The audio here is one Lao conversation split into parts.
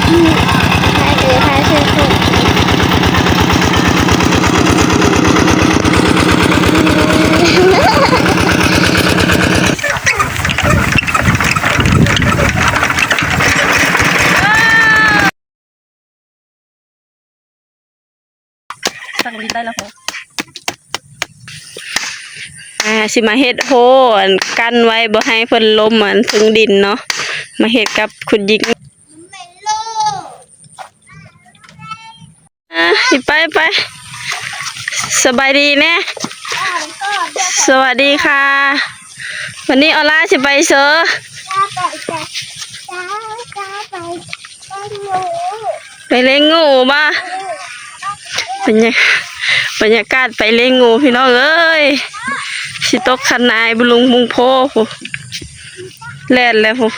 ສັກລົງດິນໄດ້ແລ້ວພໍ ອ່າ ຊິມາເຮັດໂຮອັນ ກັ້ນໄວ້ບໍ່ໃຫ້ເພິ່ນລົ້ມອັນເທິງດິນເນາະ ມາເຮັດກັບຄຸນຍິງ. ອ່າ ໄປ ໄປ ສະບາຍດີແນ່ ສະຫວັດດີຄ່ະ ວັນນີ້ອອລາຊິໄປເຊີ? ໄປເລງງູບໍ່? ບັນຍາ ບັນຍາກາດໄປເລງງູພີ່ນ້ອງເອີຍ ຊິຕົກຄັນນາຍບຸລຸງມຸງໂພພຸ້ນ ແລ່ນແລ້ວພຸ້ນ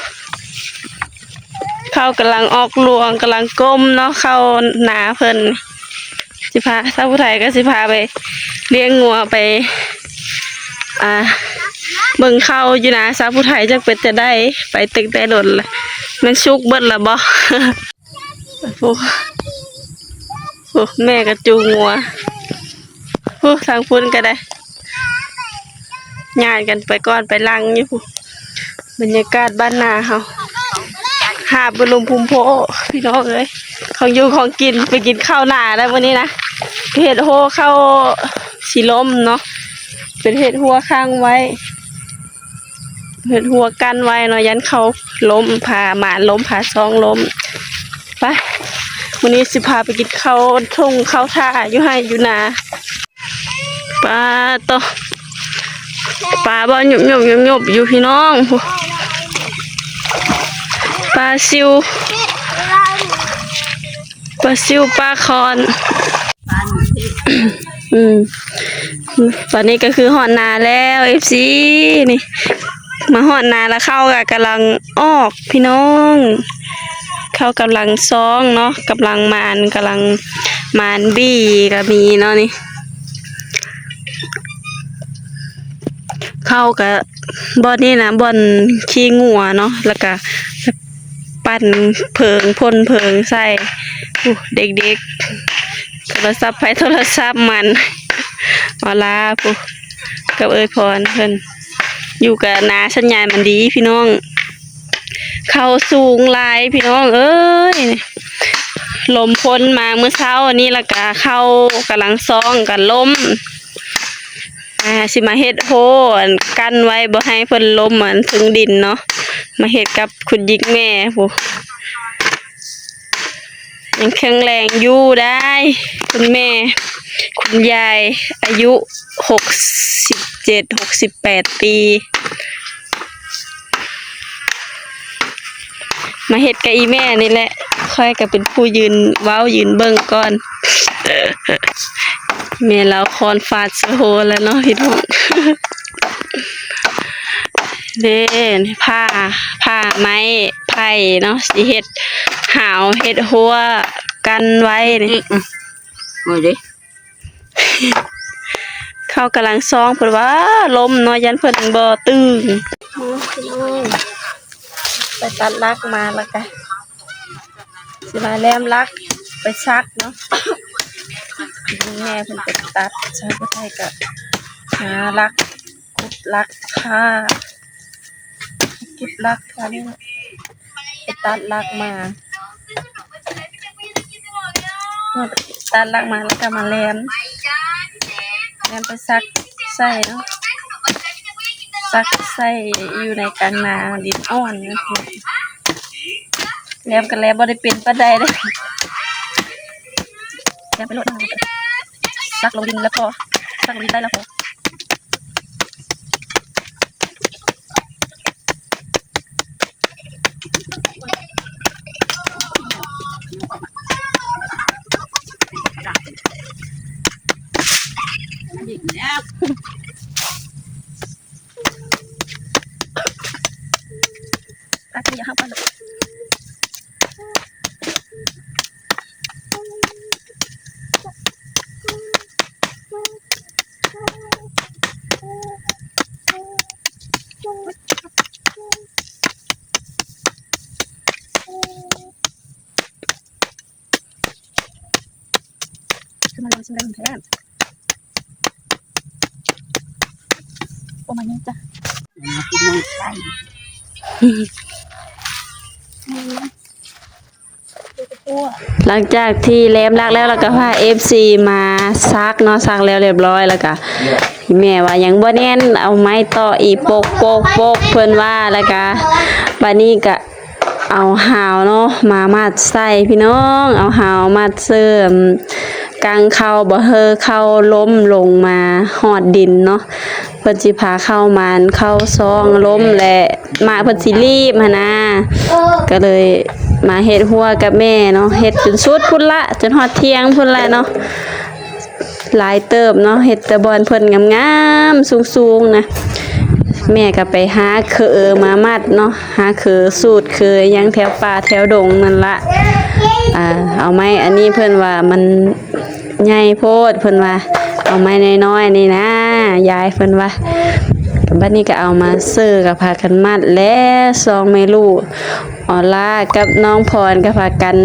ເຂົາກຳລັງອອກລວງ ກຳລັງກົ້ມເນາະ ເຂົ້ານາເພິ່ນ ຊິພາ ສາວຜູ້ໄທກໍຊິພາໄປລ້ຽງງົວ ໄປ ອ່າ ເບິ່ງເຂົ້າຢູ່ນາສາວຜູ້ໄທ ຈັກເປັນຈັ່ງໃດ ໄປຕັ້ງແຕ່ດົນລະ ແມ່ນສຸກເບິດລະບໍ່? ໂອ້ ໂອ້ ແມ່ກໍຈູງງົວ ໂອ້ ທາງພຸ້ນກໍໄດ້ ຍາດກັນໄປກ່ອນໄປຫຼັງຢູ່ພຸ້ນ ບັນຍາກາດບ້ານນາເຮົາ ຫາບບໍ່ລົມພຸມໂພ ພີ່ນ້ອງເອີຍ ຂອງຢູ່ຂອງກິນ ໄປກິນເຂົ້ານາແລ້ວມື້ນີ້ນະ ເຮັດຮົ້ວເຂົ້າຊິລົ້ມເນາະ ເປັນເຮັດຮົ້ວຄ້າງໄວ້ ເຮັດຮົ້ວກັ້ນໄວ້ເນາະ ຢ້ານເຂົ້າລົ້ມ ພາໝາລົ້ມ ພາຊ່ອງລົ້ມ ໄປ ມື້ນີ້ຊິພາໄປກິນເຂົ້າທົ່ງເຂົ້າທ່າ ຢູ່ໄຮ່ຢູ່ນາ ປາໂຕ ປາບໍ່ຫຍົບໆໆໆຢູ່ພີ່ນ້ອງ ປາຊິວ ປາຊິວ ປາຄອນ ອືມ ຕອນນີ້ກໍຄືຮອດນາແລ້ວ ເອັຟຊີ ນີ້ ມາຮອດນາແລ້ວ ເຂົ້າກໍກຳລັງອອກພີ່ນ້ອງ ເຂົ້າກຳລັງຊອງເນາະ ກຳລັງໝານ ກຳລັງໝານ ບີກໍມີເນາະນີ້ ເຂົ້າກໍບ່ອນນີ້ນະ ບ່ອນຂີ້ງົວເນາະ ແລ້ວກໍ ປັ່ນເພີງ ພົ່ນເພີງໃສ່ ໂອ້ ເດັກໆ ໂທລະສັບໃຜໂທລະສັບມັນ ອອລາ ຜູ້ ກັບເອື້ອຍພອນເພິ່ນ ຢູ່ກັບນາສັນຍາຍມັນດີພີ່ນ້ອງ ເຂົ້າສູງຫຼາຍພີ່ນ້ອງເອີຍ ລົມພົ່ນມາມື້ເຊົ້ານີ້ ແລ້ວກະເຂົ້າກຳລັງຊອງກັນລົ້ມ. ອ່າ ຊິມາເຮັດໂຮອັນ ກັ້ນໄວ້ບໍ່ໃຫ້ເພິ່ນລົ້ມອັນເທິງດິນເນາະ ມາເຮັດກັບຄຸນຍິງແມ່ພຸ້ນ ຍັງແຂງແຮງຢູ່ໄດ໋ ຄຸນແມ່ ຄຸນຍາຍ ອາຍຸຫົກສິບເຈັດ ຫົກສິບແປດປີ. ມາເຮັດກັບອີ່ແມ່ນີ້ແຫຼະ ຂ້ອຍກໍເປັນຜູ້ຢືນເວົ້າຢືນເບິ່ງກ່ອນ ແມ່ລາວຄອນຟາດສະໂຮແລ້ວເນາະພີ່ນ້ອງ ເດ້ ຜ້າ ຜ້າໄມ້ໄຜ່ເນາະ ຊິເຮັດຫາວເຮັດຮົ້ວກັ້ນໄວ້ນີ້ ອືມ ເອົາເດ້. ເຂົາກຳລັງຊອງເພິ່ນວ່າ ລົມເນາະ ຢ້ານເພິ່ນບໍ່ຕື່ນ. ມາພີ່ນ້ອງ ໄປຕັດຫຼັກມາແລ້ວກະ ຊິມາແລມຫຼັກໄປສັກເນາະ ແມ່ເພິ່ນໄປຕັດ ຊາວໄທກະຫາຫຼັກ ຂຸດຫຼັກຜ້າ ເກັບຫຼັກ ຕອນນີ້ໄປຕັດຫຼັກມາ ຕັດຫຼັກມາແລ້ວກໍມາແລມ ແລມໄປສັກໃສ່ເນາະ ສັກໃສ່ຢູ່ໃນກາງນາດິນອ່ອນ ແລມກໍແລມບໍ່ໄດ້ເປັນປານໃດເດ້ ແລມໄປໂລດ ສັກລົງດິນແລ້ວພໍ ສັກລົງດິນໄດ້ແລ້ວພໍ. ອ ລອງຊິມເດີທຸກຄົນເດີ. ໂອ້ ມານີ້ຈ້ະ ຫຼັງຈາກທີ່ແລມຫຼັກແລ້ວ ແລ້ວກໍພາເອັຟຊີມາຊັກເນາະ, ຊັກແລ້ວລຽບຮ້ອຍ ແລ້ວກໍແມ່ວ່າຍັງບໍ່ແໜ້ນ ເອົາໄມ້ເຕາະອີກ ປົກໆໆ ເພິ່ນວ່າ. ແລ້ວກໍບາດນີ້ກໍ ເອົາຫາວເນາະມາມັດໃສ່ພີ່ນ້ອງ, ເອົາຫາວມັດເສີມ ກັງເຂົ້າບໍ່ໃຫ້ເຂົ້າລົ້ມລົງມາຮອດດິນເນາະ. ເພິ່ນຊິພາເຂົ້າມານເຂົ້າຊ່ອງລົ້ມ ແລະ ໝາກເພິ່ນຊິລີບຫັ້ນນາ, ກໍເລີຍມາເຮັດຮົ້ວກັບແມ່ເນາະ, ເຮັດຈົນສຸດພຸ້ນລະ ຈົນຮອດທ່ຽງພຸ້ນແຫຼະເນາະ. ຫຼາຍເຕີບເນາະ, ເຮັດແຕ່ບ່ອນເພິ່ນງາມໆ ສູງໆ ນະ. ແມ່ກໍໄປຫາເຄີມາມັດເນາະ, ຫາເຄີສູດເຄີຫຍັງແຖວປ່າແຖວດົງນັ້ນລະ. ອ່າ ເອົາໄມ້ອັນນີ້ ເພິ່ນວ່າມັນໃຫຍ່ໂພດ ເພິ່ນວ່າ ເອົາໄມ້ນ້ອຍໆ ນີ້ນະ ຍາຍ ເພິ່ນວ່າ. ບັດນີ້ກໍເອົາມາເສີ ກໍພາກັນມັດແລ້ວ ສອງແມ່ລູກ ອອລ່າກັບນ້ອງພອນ ກໍພາກັນ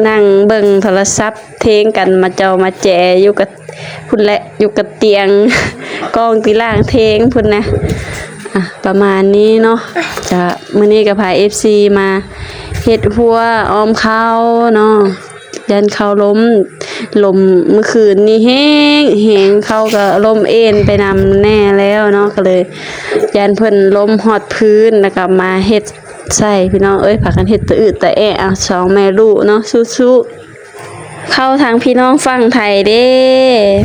ນັ່ງເບິ່ງໂທລະສັບ ເຖງກັນມາເຈົ້າມາແຈຢູ່ກະ ພຸ້ນແຫຼະ ຢູ່ກະຕຽງ ກອງຕີລ່າງເຖງພຸ້ນນະ. ອ່ະ ປະມານນີ້ເນາະ ຈະ ມື້ນີ້ກໍພາເອັຟຊີມາເຮັດຮົ້ວອ້ອມເຂົ້າເນາະ, ຢ້ານເຂົ້າລົ້ມ. ລົມມື້ຄືນນີ້ແຮງ ແຮງ ເຂົ້າກໍລົ້ມເອນໄປນຳແດ່ແລ້ວເນາະ, ກໍເລີຍຢ້ານເພິ່ນລົ້ມຮອດພື້ນ ແລ້ວກໍມາເຮັດໃສ່ ພີ່ນ້ອງເອີຍ. ພາກັນເຮັດຕະອືດຕະແອະ ເອົາ ສອງແມ່ລູກເນາະ ສູ້ໆ. ເຂົ້າທາງພີ່ນ້ອງຝັ່ງໄທເດ້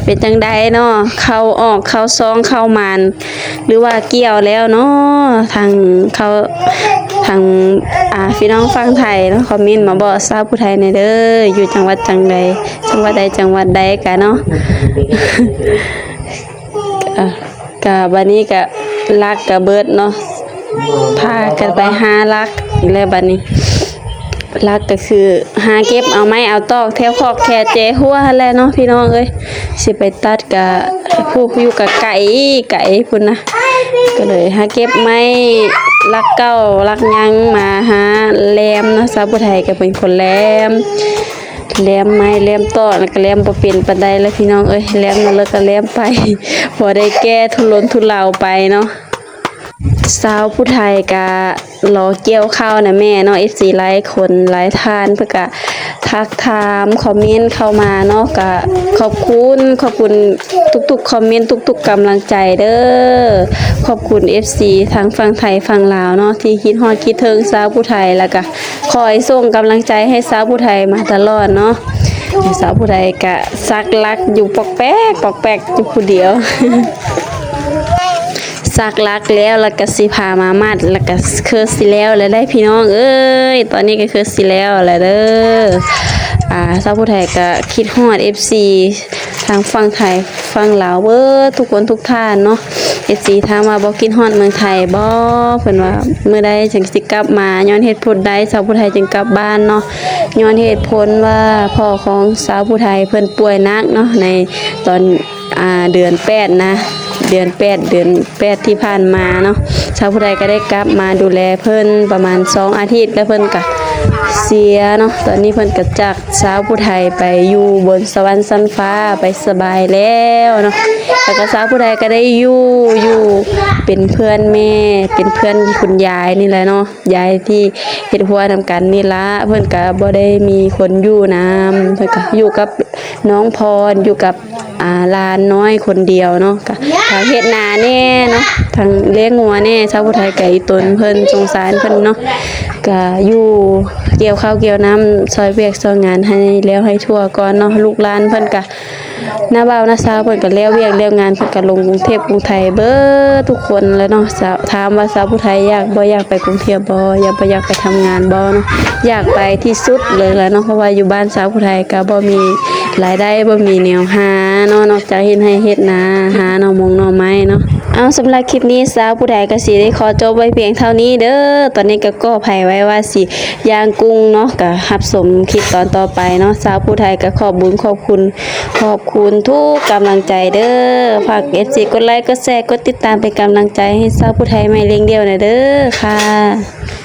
ເປັນຈັ່ງໃດເນາະ? ເຂົ້າອອກ ເຂົ້າຊ່ອງ ເຂົ້າມານ ຫຼືວ່າກ່ຽວແລ້ວເນາະ? ທາງເຂົ້າ ທາງ ອ່າ ພີ່ນ້ອງຝັ່ງໄທເນາະ ຄອມເມັນມາບອກຊາວຜູ້ໄທແດ່ເດີ ຢູ່ຈັງຫວັດຈັ່ງໃດ ຈັງຫວັດໃດ ຈັງຫວັດໃດກະເນາະ. ອ່າ ກະບາດນີ້ກະລັກກະເບິດເນາະ ພາກັນໄປຫາລັກແລ້ວບາດນີ້. ຫຼັກກໍຄືຫາເກັບເອົາໄມ້ເອົາຕອກແຖວຄອກແຖວແຈຮົ້ວຫັ້ນແຫຼະເນາະພີ່ນ້ອງເອີຍ. ຊິໄປຕັດກະຜູ້ຢູ່ກະໄກໄກພຸ້ນນະ, ກໍເລີຍຫາເກັບໄມ້ຫຼັກເກົ່າຫຼັກຫຍັງມາຫາແຫຼມເນາະ. ສາວຜູ້ໄທກໍເປັນຄົນແຫຼມ ແຫຼມໄມ້ແຫຼມຕອກ ແລ້ວກໍແຫຼມບໍ່ເປັນປານໃດລະພີ່ນ້ອງເອີຍ. ແຫຼມນັ້ນແລ້ວກໍແຫຼມໄປ ພໍໄດ້ແກ້ທຸລົນທຸເລົາໄປເນາະ. ສາວຜູ້ໄທກະລໍກ່ຽວເຂົ້ານະແມ່ເນາະ ເອັຟຊີ ຫຼາຍຄົນຫຼາຍທ່ານເພິ່ນກະທັກຖາມຄອມເມັນເຂົ້າມາເນາະ. ກະຂອບຄຸນ ຂອບຄຸນທຸກໆຄອມເມັນ ທຸກໆກຳລັງໃຈເດີ. ຂອບຄຸນເອັຟຊີທັງຝັ່ງໄທຝັ່ງລາວເນາະ ທີ່ຄິດຮອດຄິດເຖິງສາວຜູ້ໄທ ແລ້ວກະຄອຍສົ່ງກຳລັງໃຈໃຫ້ສາວຜູ້ໄທມາຕະຫຼອດເນາະ. ສາວຜູ້ໄທກະສັກຫຼັກຢູ່ປອກແປກປອກແປກຢູ່ຜູ້ດຽວ. ສັກຫຼັກແລ້ວ ແລ້ວກະຊິພາມາມັດ ແລ້ວກະຄືຊິແລ້ວແລ້ວໄດ໋ພີ່ນ້ອງເອີຍ. ຕອນນີ້ກໍຄືຊິແລ້ວແລ້ວເດີ. ອ່າ ສາວຜູ້ໄທກໍຄິດຮອດເອັຟຊີທັງຝັ່ງໄທຝັ່ງລາວເບີດທຸກຄົນທຸກທ່ານເນາະ. ເອັຟຊີຖາມວ່າບໍ່ຄິດຮອດເມືອງໄທບໍ່? ເພິ່ນວ່າມື້ໃດຈຶ່ງຊິກັບມາ? ຍ້ອນເຫດຜົນໃດສາວຜູ້ໄທຈຶ່ງກັບບ້ານເນາະ? ຍ້ອນເຫດຜົນວ່າພໍ່ຂອງສາວຜູ້ໄທເພິ່ນປ່ວຍໜັກເນາະ ໃນຕອນ ອ່າ ເດືອນແປດນະ ເດືອນແປດ ເດືອນແປດທີ່ຜ່ານມາເນາະ. ສາວຜູ້ໄທກໍໄດ້ກັບມາດູແລເພິ່ນປະມານສອງອາທິດ ແລ້ວເພິ່ນກໍເສຍເນາະ. ຕອນນີ້ເພິ່ນກໍຈາກສາວຜູ້ໄທໄປຢູ່ບົນສະຫວັນຊັ້ນຟ້າ ໄປສະບາຍແລ້ວເນາະ. ແລ້ວກໍສາວຜູ້ໄທກໍໄດ້ຢູ່ ຢູ່ເປັນເພື່ອນແມ່ ເປັນເພື່ອນຄຸນຍາຍນີ້ແຫຼະເນາະ. ຍາຍທີ່ເຮັດຮົ້ວນຳກັນນີ້ລະ ເພິ່ນກະບໍ່ໄດ້ມີຄົນຢູ່ນຳ ເພິ່ນກະຢູ່ກັບນ້ອງພອນ ຢູ່ກັບ ອ່າ ຫຼານນ້ອຍຄົນດຽວເນາະ. ກະທັງເຮັດນາແດ່ເນາະ ທັງລ້ຽງງົວແດ່. ຊາວຜູ້ໄທກະອີ່ຕົນເພິ່ນ ສົງສານເພິ່ນເນາະ ກະຢູ່ກ່ຽວເຂົ້າກ່ຽວນ້ຳ ຊ່ອຍວຽກຊ່ອຍງານໃຫ້ແລ້ວໃຫ້ທົ່ວກ່ອນເນາະ. ລູກຫຼານເພິ່ນກະ ນ້າບ່າວນ້າສາວເພິ່ນກໍແລ້ວວຽກແລ້ວງານ ເພິ່ນກໍລົງກຸງເທບກຸງໄທເບີດທຸກຄົນແລ້ວເນາະ. ສາວ ຖາມວ່າສາວຜູ້ໄທຢາກບໍ່ຢາກໄປກຸງເທບບໍ່? ຢາກບໍ່ຢາກໄປທຳງານບໍ່ເນາະ? ຢາກໄປທີ່ສຸດເລີຍແຫຼະເນາະ ເພາະວ່າຢູ່ບ້ານສາວຜູ້ໄທກໍບໍ່ມີລາຍໄດ້ ບໍ່ມີແນວຫາເນາະ ນອກຈາກເຮັດໄຮ່ເຮັດນາ ຫາໜໍ່ມົງໜໍ່ໄມ້ເນາະ. ເອົາ ສຳລັບຄລິບນີ້ສາວຜູ້ໄທກໍຊິໄດ້ຂໍຈົບໄວ້ພຽງເທົ່ານີ້ເດີ. ຕອນນີ້ກໍກໍ່ໄຜ່ໄວ້ວ່າຊິຍ່າງກຸງເນາະ ກໍຮັບຊົມຄລິບຕອນຕໍ່ໄປເນາະ. ສາວຜູ້ໄທກໍຂອບບຸນຂອບຄຸນ ຂອບຄຸນທຸກກຳລັງໃຈເດີ. ຝາກເອັຟຊີກົດໄລ ກົດແຊ ກົດຕິດຕາມເປັນກຳລັງໃຈໃຫ້ສາວຜູ້ໄທໃໝ່ເລັ່ງດ່ຽວແດ່ເດີຄ່ະ.